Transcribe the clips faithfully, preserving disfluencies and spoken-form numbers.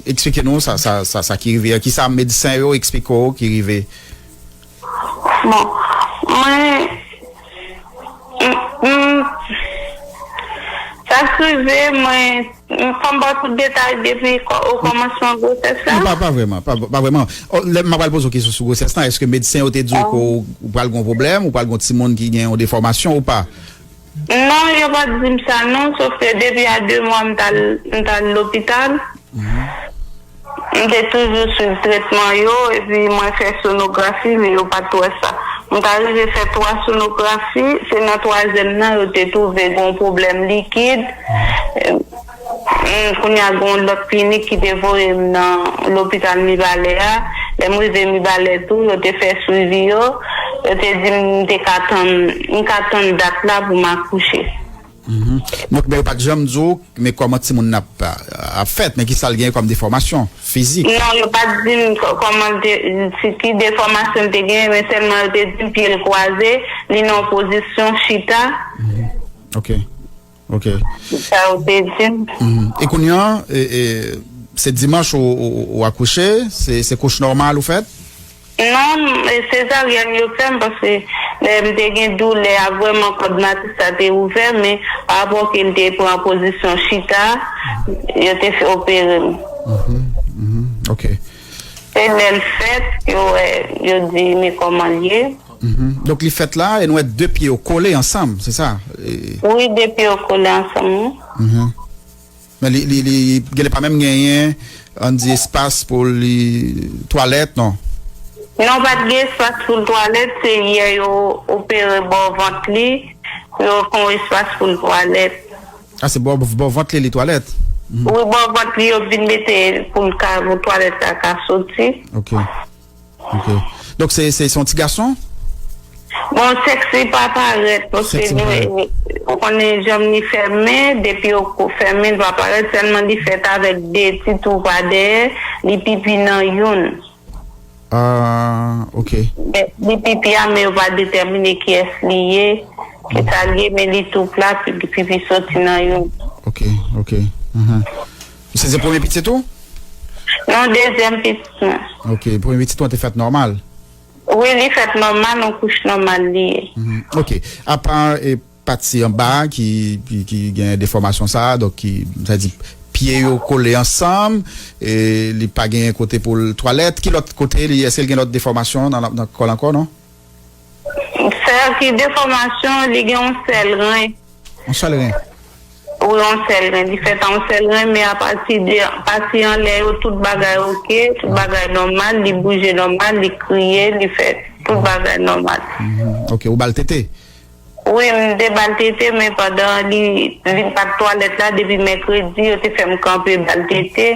Eksplike nou sa, sa, sa, sa ki rive a. Kisa medsen yo eksplike w ki rive? Bon, mwen, m, m, sa k rive, mwen, m, fò m ba w tout detay depi kò-, o kòmansman gwosès la? Non, pa, pa vrèman, pa, pa vrèman. O, lè m ap pral poze w kesyon sou gwosès lan, èske medsen yo te di w ke w, ou pral gen yon pwoblèm, ou pral gen yon timoun ki gen yon defòmasyon ou pa? Non, yo pa t di m sa non, sòf ke depi a de mwa m t al, m t al lopital. M te toujou swiv tretman yo, epi mwen fè sonografi, men yo pa t wè sa. M t arive fè twa sonografi, se nan twazyèm nan yo te twouve gen yon pwoblèm likid. Em, kounye a gen yon lòt klinik ki te voye m nan lopital Mibalè a. Lè m rive Mibalè tou, yo te fè swivi yo. Yo te di m m te ka tann, m ka tann dat la pou m akouche. Mhm. Donk, men yo pa t janm di w, men kòman timoun nan ap, ap fèt, men kisa l genyen kòm defòmasyon fizik? Non, yo pa t di m kò-, kòman de, si ki defòmasyon l te genyen, men sèlman yo te di m pye l kwaze, li nan yon pozisyon chita. Mhm. Ok. Ok. Sa yo te di m. Mhm. E kounye a, e, e, se dimanch ou, ou, ou akouche? Se, se kouch nòmal ou fèt? Non, e sezaryèn yo fè m, paske lè m te gen doulè a, vrèman kòd matris la te ouvè, men pa rapò ke l te pran pozisyon chita, yo te fè opere m. Mhm, mhm, ok. Se lè l fèt, yo wè, yo di, men kòman l ye. Mhm. Donk, li fèt la, e nou wè de pye yo kole ansanm, se sa? E Wi, de pye yo kole ansanm, wi. Mhm. Men li, li, li, genlè pa menm genyen, ann di, espas pou li twalèt, non? Non, pa t gen espas pou l twalèt, se yè yo opere bò vant li, yo fè yon espas pou l twalèt. A, se bò, bò vant li, li twalèt? Mhm. Wi, bò vant li, yo vin mete pou l ka, pou twalèt la ka soti. Ok. Ok. Donk, se, se, se yon ti gason? Bon, sèks li pa parèt, paske Sèks li pa parèt. Ou konnen janm li fèmen, depi yo ko fèmen, li pa parèt, sèlman li fèt avèk de ti twou pa dèyè, li pipi nan youn. Ah, ok. Men li pipi a, men yo pa detèmine kiyès li ye, kisa l ye, men li tou plat, li pipi soti nan youn. Ok, ok. Mhm. Se, se premye pitit ou? Non, dezyèm pitit mwen. Ok, premye pitit ou an te fèt nòmal? Wi, li fèt nòmal, yon kouch nòmal li ye. Mhm. Ok. Apa, e, pati anba ki, ki, ki gen defòmasyon sa, donk ki, sa di, pye yo kole ansanm, e li pa gen kote pou l twalèt. Ki lòt kote li, èske l gen lòt defòmasyon nan, nan kò l ankò, non? Sèl ki defòmasyon, li gen yon sèl ren. Yon sèl ren? Wi, yon sèl ren. Li fèt a yon sèl ren, men apati de, pati anlè yo, tout bagay ok, tout bagay nòmal, li bouje nòmal, li kriye, li fè tout bagay nòmal. Mhm. Ok, ou ba l tete? Wi, m te ba l tete, men pandan li, li pa t twalèt la, depi mèkredi, yo te fè m kanpe ba l tete.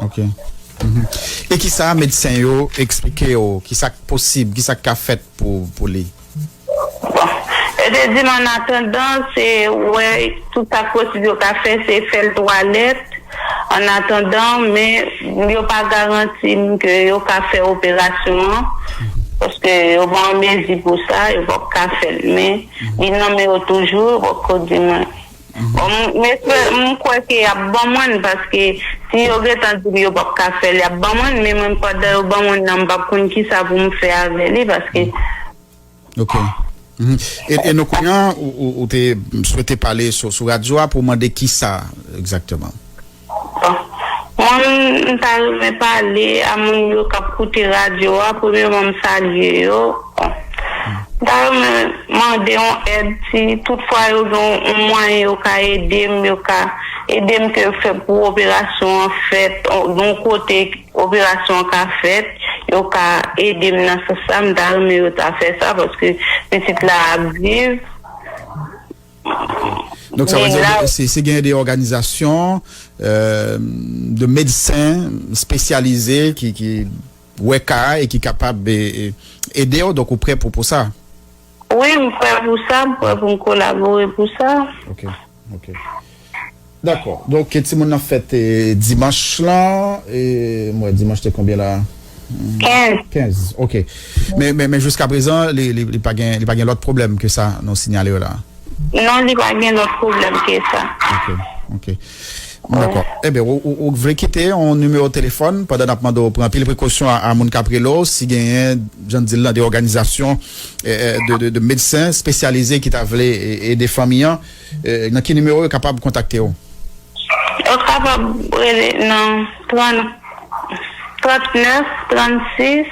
Ok. Mhm. E kisa medsen yo eksplike w? Kisa k posib? Kisa k ka fèt pou, pou li? Bon, yo te di m annatandan, se wè tout sa k posib yo ka fè, se fè l twalèt. Annatandan, men yo pa garanti m ke yo ka fè operasyon an, paske yo pa an mezi pou sa, yo p ap ka fè l. Men li nan men yo toujou, yo poko di mwen. Bon, m, m espere, m kwè ke y ap ban mwen l, paske si yo gentan di m yo p ap ka fè l, y ap ban mwen l, men mwen, pandan yo ban mwen l nan, m p ap konn kisa pou m fè avè li, paske Ok. Mhm. E, e nou konnen ou, ou, ou te swete pale sou, sou radyo a pou mande kisa egzakteman? Bon. Mwen, m ta renmen pale a moun yo k ap koute radyo a. Premyèman, m salye yo. Bon. M ta renmen mande yon èd, si toutfwa yo gen yon mwayen yo ka ede m, yo ka ede m ke fè pou operasyon an fèt, yon kote operasyon an ka fèt, yo ka ede m nan sans sa, m ta renmen yo ta fè sa, paske pitit la ap viv. Donk, sa vle di, si, si gen de òganizasyon, euh, de medsen espesyalize ki, ki wè ka a e ki kapab, e, e, ede w, donk ou prè pou, pou sa? Wi, m prè pou sa, m prè pou m kolabore pou sa. Ok, ok. Dakò. Donk, timoun nan fèt, e, dimanch lan, e, m wè dimanch te konbyen la? Kenz. Kenz, ok. Men, men, men jiskaprezan, li, li, li pa gen, li pa gen lòt pwoblèm ke sa, nou sinyale yo la? Non, li pa gen lòt pwoblèm ke sa. Ok, ok. Dakò. Ebyen, ou, ou, ou vle kite yon nimewo telefòn pandan n ap mande w pran anpil prekosyon a, a moun k ap rele w, si genyen, jan n di l lan, de òganizasyon, eh, eh, de, de, de medsen espesyalize ki ta vle e-, ede fanmi an, eh, nan ki nimewo yo kapab kontakte w? Yo kapab rele nan trant, trant nèf, trant sis,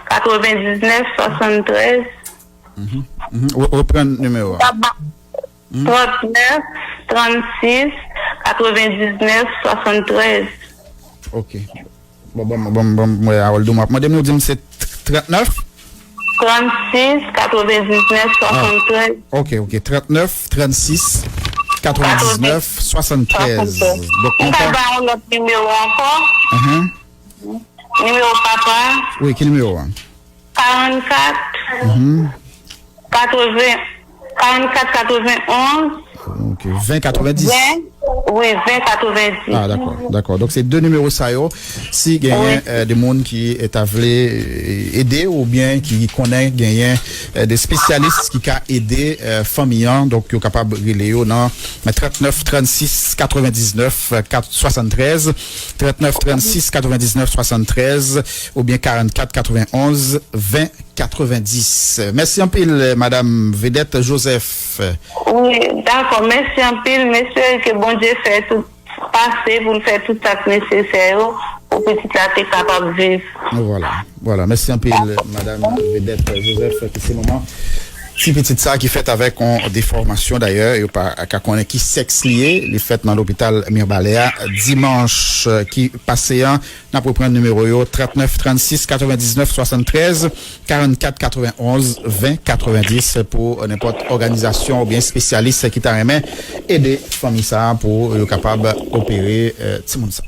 katrevendiznèf, swasanntrèz. Mhm, mhm. Re-, reprann nimewo a. Trant nèf, trant sis, katrevendiznèf, swasanntrèz. Ok. Bon, bon, bon, bon, mwen, Harold, m ap mande m, nou di m se trant nèf? Trant sis, katrevendiznèf, swasanntrèz. Ok, ok. Trant nèf, trant sis, katrevendiznèf, swasanntrèz. Swasanntrèz. Donk, m ka ba yon lòt nimewo ankò. Mhm. Nimewo papa. Wi, ki nimewo a? Karannkat, mhm, katreven, karannkat katrevenonz. Ok, ven katrevendiz. Ven, wi, ven katrevendiz. Ah, dakò, dakò. Donk, se de nimewo sa yo. Si genyen, wi, eh, de moun ki, eh, ta vle, eh, ede oubyen ki konnen genyen, eh, de espesyalis ki ka ede, eh, fanmi an, donk, yo kapab rele yo nan trant nèf, trant sis, katrevendiznèf, swasanntrèz, trant nèf, trant sis, katrevendiznèf, swasanntrèz, oubyen karannkat katrevenonz ven katrevendis. Mèsi anpil, Madam Vedette Joseph. Wi, dakò. Mèsi anpil. M espere ke Bondye fè tout pase pou l fè tout sa k nesesè yo pou pitit la te kapab viv. Vwala, vwala. Mèsi anpil, Madam Vedette Joseph, ki se manman ti pitit sa ki fèt avèk yon defòmasyon. Dayè, yo pa ka konnen ki sèks li ye. Li fèt nan lopital Mibalè a dimanch, eh, ki pase an. N ap reprann nimewo yo, trant nèf, trant sis, katrevendiznèf, swasanntrèz, karannkat katrevenonz ven katrevendis pou nenpòt òganizasyon oubyen espesyalis ki ta renmen ede fanmi sa a pou yo kapab opere, eh, timoun sa.